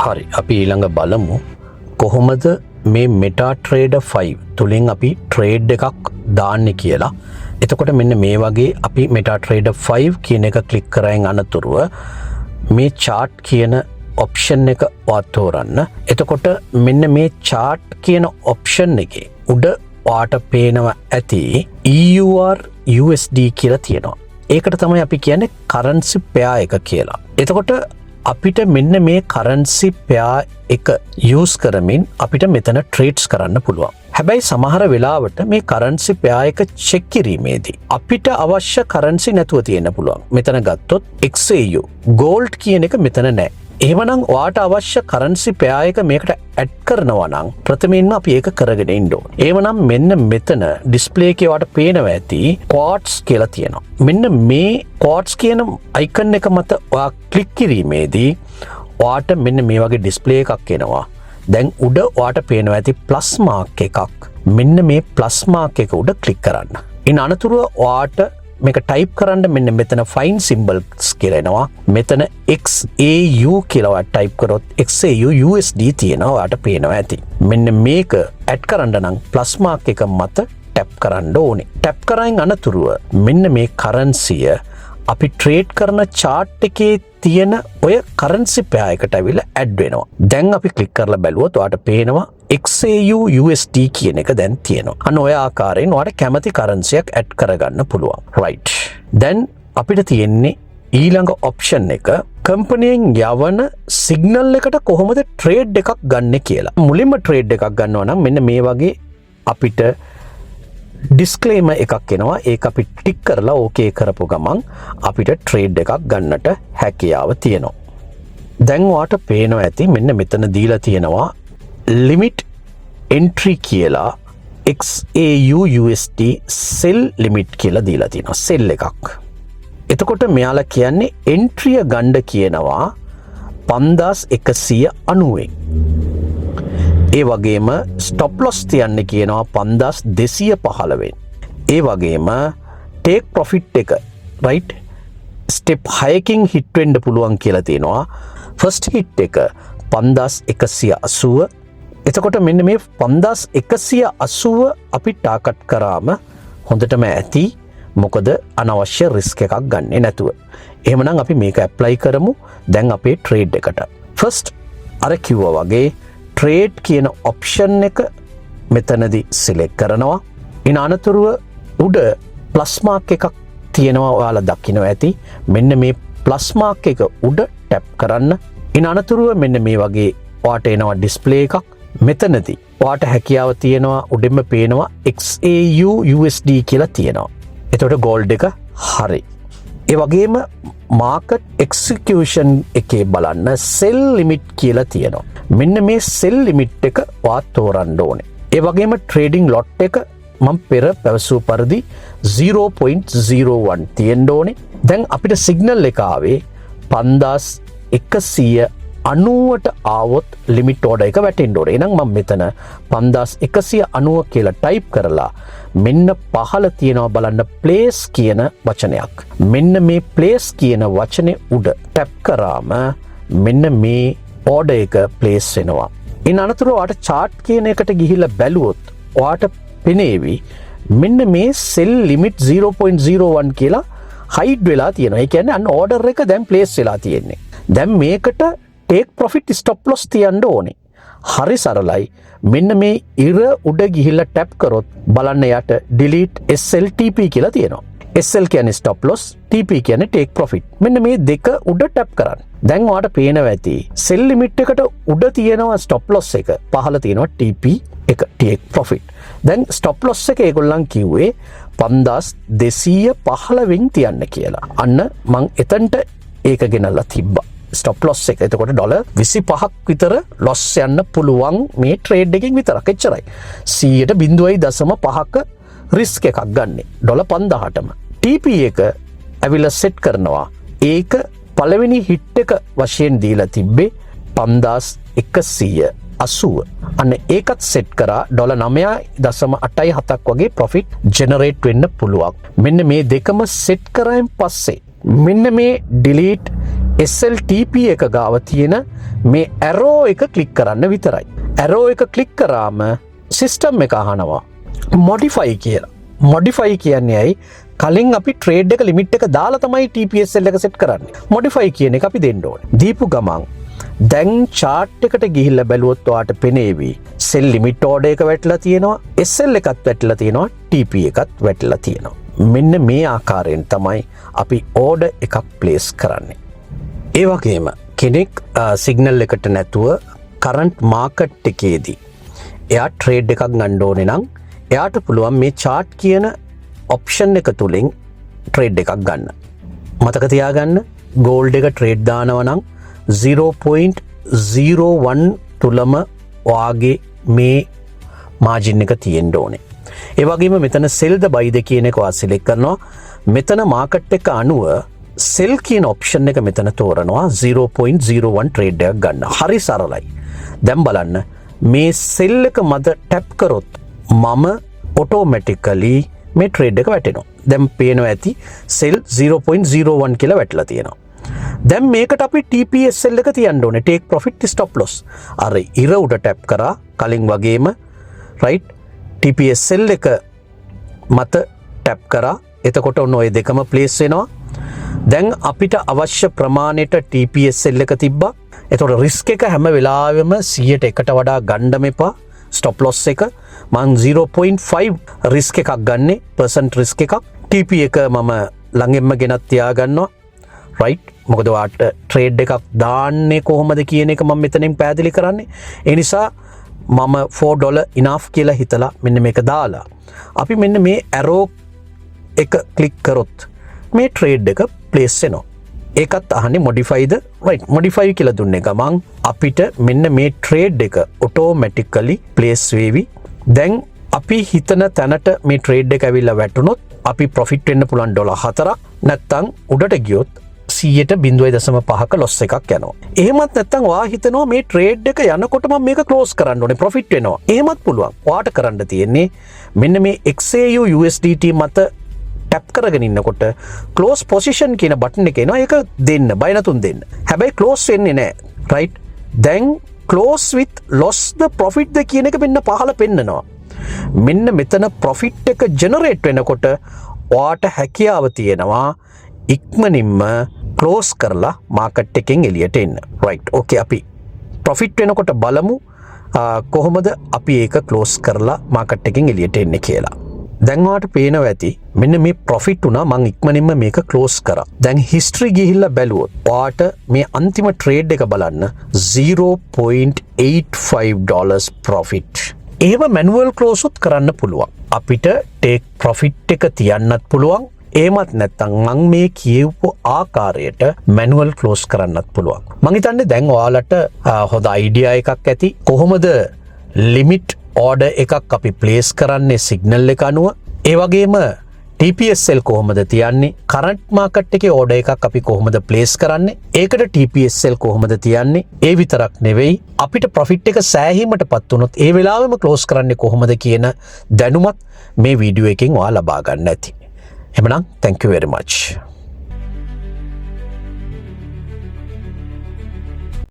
හරි, අපි ඊළඟ බලමු කොහොමද මේ මෙටා ට්‍රේඩර් 5 තුළින් අපි ට්‍රේඩ් එකක් දාන්න කියලා. එතකොට මෙන්න මේ වගේ අපි මෙටා ට්‍රේඩර් 5 කියන එක ක්ලික් කරයින් අනතුරුව මේ චාට් කියන ඔප්ෂන් එක ඔයා තෝරන්න. එතකොට මෙන්න මේ චාට් කියන ඔප්ෂන් එකේ උඩ ඔයාට පේනවා ඇති EUR USD කියලා තියෙනවා. ඒකට තමයි අපි කියන්නේ කරන්සි පෙයා එක කියලා. එතකොට අපිට මෙන්න මේ කරන්සි පෙයා එක යූස් කරමින් අපිට මෙතන ට්‍රේඩ්ස් කරන්න පුළුවන්. හැබැයි සමහර වෙලාවට මේ කරන්සි පෙයා එක චෙක් කිරීමේදී අපිට අවශ්‍ය කරන්සි නැතුව තියෙන්න පුළුවන්. මෙතන ගත්තොත් XAU gold කියන එක මෙතන නෑ. එහෙමනම් ඔයාට අවශ්‍ය කරන්සි පෙයා එක මේකට ඇඩ් කරනවා නම් ප්‍රථමයෙන්ම අපි ඒක කරගෙන ඉන්න ඕනේ. එහෙමනම් මෙන්න මෙතන ඩිස්ප්ලේ එකේ ඔයාට පේනවා ඇති ක්වෝට්ස් කියලා තියෙනවා. මෙන්න මේ ක්වෝට්ස් කියන අයිකන් එක මත ඔයා ක්ලික් කිරීමේදී ඔයාට මෙන්න මේ වගේ ඩිස්ප්ලේ එකක් එනවා. දැන් උඩ ඔයාට පේනවා ඇති ප්ලස් මාක් එකක්. මෙන්න මේ ප්ලස් මාක් එක උඩ ක්ලික් කරන්න. ඉන් අනතුරුව ඔයාට මේක ටයිප් කරන්න මෙන්න මෙතන ෆයින්ඩ් සිම්බල්ස් කියලා එනවා. මෙතන XAU කියලා ඔයා ටයිප් කරොත් XAU USD තියෙනවා, ඔයාට පේනවා ඇති. මෙන්න මේක ඇඩ් කරන්න නම් ප්ලස් මාක් එක මත ටැප් කරන්න ඕනේ. ටැප් කරයින් අනතුරුව මෙන්න මේ කරන්සිය අපි ට්‍රේඩ් කරන චාට් එකේ තියෙන ඔය කරන්සි පෙයා එකට ඇවිල්ලා ඇඩ් වෙනවා. දැන් අපි ක්ලික් කරලා බැලුවොත් ඔයාට පේනවා XAU USD කියන එක දැන් තියෙනවා. අන්න ඔය ආකාරයෙන් ඔයාට කැමති කරන්සියක් ඇඩ් කරගන්න පුළුවන්. රයිට්. දැන් අපිට තියෙන්නේ ඊළඟ ඔප්ෂන් එක, කම්පනියෙන් යවන සිග්නල් එකට කොහොමද ට්‍රේඩ් එකක් ගන්න කියලා. මුලින්ම ට්‍රේඩ් එකක් ගන්නවා නම් මෙන්න මේ වගේ අපිට ඩිස්ක්ලේමර් එකක් එනවා. ඒක අපි ටික් කරලා ඕකේ කරපු ගමන් අපිට ට්‍රේඩ් එකක් ගන්නට හැකියාව තියෙනවා. දැන් ඔයාට පේනවා ඇති මෙන්න මෙතන දීලා තියෙනවා ලිමිට් එන්ට්‍රි කියලා, XAU USD සෙල් ලිමිට් කියලා දීලා තියෙනවා සෙල් එකක්. එතකොට මෙයාලා කියන්නේ එන්ට්‍රිය ගන්ඩ කියනවා 5190න්. ඒ වගේම ස්ටොප් ලොස් තියන්න කියනවා 5215න්. ඒ වගේම ටේක් ප්‍රොෆිට් එක රයිට් ස්ටෙප් 6කින් හිට් වෙන්න පුළුවන් කියලා තියෙනවා. ෆස්ට් හිට් එක 5180. එතකොට මෙන්න මේ 5180 අපි ටාගට් කරාම හොඳටම ඇති. මොකද අනවශ්‍ය රිස්ක් එකක් ගන්නේ නැතුව. එහෙමනම් අපි මේක ඇප්ලයි කරමු දැන් අපේ ට්‍රේඩ් එකට. ෆස්ට් අර කිව්වා වගේ ට්‍රේඩ් කියන ඔප්ෂන් එක මෙතනදි සිලෙක්ට් කරනවා. ඉන් අනතුරුව උඩ ප්ලස් මාක් එකක් තියෙනවා, ඔයාලා දකිනවා ඇති. මෙන්න මේ ප්ලස් මාක් එක උඩ ටැප් කරන්න. ඉන් අනතුරුව මෙන්න මේ වගේ ඔයාට එනවා ඩිස්ප්ලේ එකක්. මෙතනදී ඔයාට හැකියාව තියෙනවා, උඩින්ම පේනවා XAU USD කියලා තියෙනවා. එතකොට ගෝල්ඩ් එක හරි. ඒ වගේම මාකට් එක්සිකියුෂන් එකේ බලන්න සෙල් ලිමිට් කියලා තියෙනවා. මෙන්න මේ සෙල් ලිමිට් එක ඔයා තෝරන්න ඕනේ. ඒ වගේම ට්‍රේඩිං ලොට් එක මම පෙර පැවසූ පරිදි 0.01 තියෙන්න ඕනේ. දැන් අපිට සිග්නල් එක ආවේ 5190ට ආවොත් ලිමිට් ඕඩර් එක වැටෙන්න ඕනේ. එහෙනම් මම මෙතන 5190 කියලා ටයිප් කරලා මෙන්න පහළ තියෙනවා බලන්න ප්ලේස් කියන වචනයක්. මෙන්න මේ ප්ලේස් කියන වචනේ උඩ ටැප් කරාම මෙන්න මේ ඕඩර් එක ප්ලේස් වෙනවා. ඉන් අනතුරුව ඔයාට චාට් කියන එකට ගිහිල්ලා බැලුවොත් ඔයාට පෙනේවි මෙන්න මේ සෙල් ලිමිට් 0.01 කියලා හයිඩ් වෙලා තියෙනවා. ඒ කියන්නේ අන්න ඕඩර් එක දැන් ප්ලේස් වෙලා තියෙන්නේ. දැන් මේකට ටේක් ප්‍රොෆිට්, ස්ටොප් ලොස් තියන්න ඕනේ. හරි සරලයි. මෙන්න මේ ඉර උඩ ගිහිල්ලා ටැප් කරොත් බලන්න යට delete SLTP කියලා තියෙනවා. SL කියන්නේ ස්ටොප් ලොස්, TP කියන්නේ ටේක් ප්‍රොෆිට්. මෙන්න මේ දෙක උඩ ටැප් කරන්න. දැන් ඔයාට පේනවා ඇති සෙල් ලිමිට් එකට උඩ තියෙනවා ස්ටොප් ලොස් එක, පහළ තියෙනවා TP එක, ටේක් ප්‍රොෆිට්. දැන් ස්ටොප් ලොස් එක ඒගොල්ලන් කිව්වේ 5215න් තියන්න කියලා. අන්න මං එතනට ඒක ගෙනල්ලා තිබ්බා. ස්ටොප් ලොස් එක. එතකොට ඩොලර් 25ක් විතර ලොස් යන්න පුළුවන් මේ ට්‍රේඩ් එකෙන් විතරක්. එච්චරයි. 100ට 0.5ක රිස්ක් එකක් ගන්නෙ. ඩොලර් 5000ටම. TP එක ඇවිල්ලා සෙට් කරනවා. ඒක පළවෙනි හිට් එක වශයෙන් දීලා තිබ්බේ 5180. අන්න ඒකත් සෙට් කරා. ඩොලර් 9.87ක් වගේ ප්‍රොෆිට් ජෙනරේට් වෙන්න පුළුවන්. මෙන්න මේ දෙකම සෙට් කරායින් පස්සේ මෙන්න මේ ඩිලීට් SLTP එක ගාව තියෙන මේ ඇරෝ එක ක්ලික් කරන්න විතරයි. ඇරෝ එක ක්ලික් කරාම සිස්ටම් එක අහනවා මොඩිෆයි කියලා. මොඩිෆයි කියන්නේ ඇයි? කලින් අපි ට්‍රේඩ් එක ලිමිට් එක දාලා තමයි TPSL එක සෙට් කරන්නේ. මොඩිෆයි කියන එක අපි දෙන්න ඕනේ. දීපු ගමන් දැන් චාට් එකට ගිහිල්ලා බැලුවොත් ඔයාට පෙනේවි සෙල් ලිමිට් ඕඩර් එක වැටිලා තියෙනවා, SL එකත් වැටිලා තියෙනවා, TP එකත් වැටිලා තියෙනවා. මෙන්න මේ ආකාරයෙන් තමයි අපි ඕඩර් එකක් ප්ලේස් කරන්නේ. ඒ වගේම කෙනෙක් සිග්නල් එකට නැතුව කරන්ට් මාකට් එකේදී එයා ට්‍රේඩ් එකක් ගන්න ඕනේ නම් එයාට පුළුවන් මේ චාට් කියන ඔප්ෂන් එක තුලින් ට්‍රේඩ් එකක් ගන්න. මතක තියාගන්න, ගෝල්ඩ් එක ට්‍රේඩ් දානවා නම් 0.01 තුලම ඔයාගේ මේ මාජින් එක තියෙන්න ඕනේ. ඒ වගේම මෙතන සෙල්ද බයිද කියන එක ඔයා සිලෙක්ට් කරනවා. මෙතන මාකට් එක අනුව සෙල් කියන ඔප්ෂන් එක මෙතන තෝරනවා, 0.01 ට්‍රේඩ් එකක් ගන්න. හරි සරලයි. දැන් බලන්න, මේ සෙල් එක මත ටැප් කරොත් මම ඔටෝමැටිකලි මේ ට්‍රේඩ් එක වැටෙනවා. දැන් පේනවා ඇති සෙල් 0.01 කියලා වැටලා තියෙනවා. දැන් මේකට අපි TPSL එක තියන්න ඕනේ, take profit stop loss. අර ඉර උඩ ටැප් කරා කලින් වගේම, රයිට්, TPSL එක මත ටැප් කරා. එතකොට ඔන්න ඔය දෙකම ප්ලේස් වෙනවා. දැන් අපිට අවශ්‍ය ප්‍රමාණයට TPSL එක තිබ්බා. එතකොට රිස්ක් එක හැම වෙලාවෙම 100ට එකට වඩා ගන්නම එපා. ස්ටොප් ලොස් එක මං 0.5 රිස්ක් එකක් ගන්නේ, පර්සන්ට් රිස්ක් එකක්. TP එක මම ළඟින්ම ගෙනත් තියාගන්නවා. රයිට්, මොකද ඔයාට ට්‍රේඩ් එකක් දාන්නේ කොහොමද කියන එක මම මෙතනින් පැහැදිලි කරන්නේ. ඒ නිසා මම 4 ඩොලර් ඉනෆ් කියලා හිතලා මෙන්න මේක දාලා අපි මෙන්න මේ ඇරෝ එක ක්ලික් කරොත් මේ ට්‍රේඩ් එක ප්ලේස් වෙනවා. ඒකත් අහන්නේ මොඩිෆයිද? රයිට්, මොඩිෆයි කියලා දුන්නේ ගමන් අපිට මෙන්න මේ ට්‍රේඩ් එක ඔටෝමැටිකලි ප්ලේස් වේවි. දැන් අපි හිතන තැනට මේ ට්‍රේඩ් එක ඇවිල්ලා වැටුනොත් අපි ප්‍රොෆිට් වෙන්න පුළුවන් ඩොලර් 4ක්. නැත්තම් උඩට ගියොත් 100ට 0.5ක ලොස් එකක් යනවා. එහෙමත් නැත්තම් ඔයා හිතනවා මේ ට්‍රේඩ් එක යනකොට මම මේක ක්ලෝස් කරන්න ඕනේ, ප්‍රොෆිට් වෙනවා. එහෙමත් පුළුවන්. ඔයාට කරන්න තියෙන්නේ මෙන්න මේ XAU USDT මත ටැප් කරගෙන ඉන්නකොට ක්ලෝස් පොසිෂන් කියන බටන් එක එනවා. ඒක දෙන්න, බය නැතුන් දෙන්න. හැබැයි ක්ලෝස් වෙන්නේ නෑ. රයිට්, දැන් ක්ලෝස් විත් ලොස් ද ප්‍රොෆිට් ද කියන එක මෙන්න පහළ පෙන්නනවා. මෙන්න මෙතන ප්‍රොෆිට් එක ජෙනරේට් වෙනකොට ඔයාට හැකියාව තියෙනවා ඉක්මනින්ම ක්ලෝස් කරලා මාකට් එකෙන් එළියට එන්න. රයිට්, ඕකේ, අපි ප්‍රොෆිට් වෙනකොට බලමු කොහොමද අපි ඒක ක්ලෝස් කරලා මාකට් එකෙන් එළියට එන්නේ කියලා. දැන් ඔයාට පේනවා ඇති මෙන්න මේ ප්‍රොෆිට් වුණා. මං ඉක්මනින්ම මේක ක්ලෝස් කරා. දැන් හිස්ටරි ගිහිල්ලා බැලුවොත් ඔයාට මේ අන්තිම ට්‍රේඩ් එක බලන්න, 0.85 ඩොලර්ස් ප්‍රොෆිට්. එහෙම මැනුවල් ක්ලෝසුත් කරන්න පුළුවන්. අපිට ටේක් ප්‍රොෆිට් එක තියන්නත් පුළුවන්. ඒමත් නැත්තං මං මේ කියවපු ආකාරයට මැනුවල් ක්ලෝස් කරන්නත් පුළුවන්. මං හිතන්නේ දැන් ඔයාලට හොඳ අයිඩියා එකක් ඇති කොහොමද ලිමිට් ඕඩර් එකක් අපි ප්ලේස් කරන්නේ සිග්නල් එක අනුව. ඒ වගේම TPSL කොහොමද තියන්නේ, කරන්ට් මාකට් එකේ ඕඩර් එකක් අපි කොහොමද ප්ලේස් කරන්නේ, ඒකට TPSL කොහොමද තියන්නේ. ඒ විතරක් නෙවෙයි, අපිට ප්‍රොෆිට් එක සෑහීමට පත් වුණොත් ඒ වෙලාවෙම ක්ලෝස් කරන්නේ කොහොමද කියන දැනුමත් මේ වීඩියෝ එකෙන් ඔයා ලබා ගන්න ඇති. එහෙමනම් thank you very much.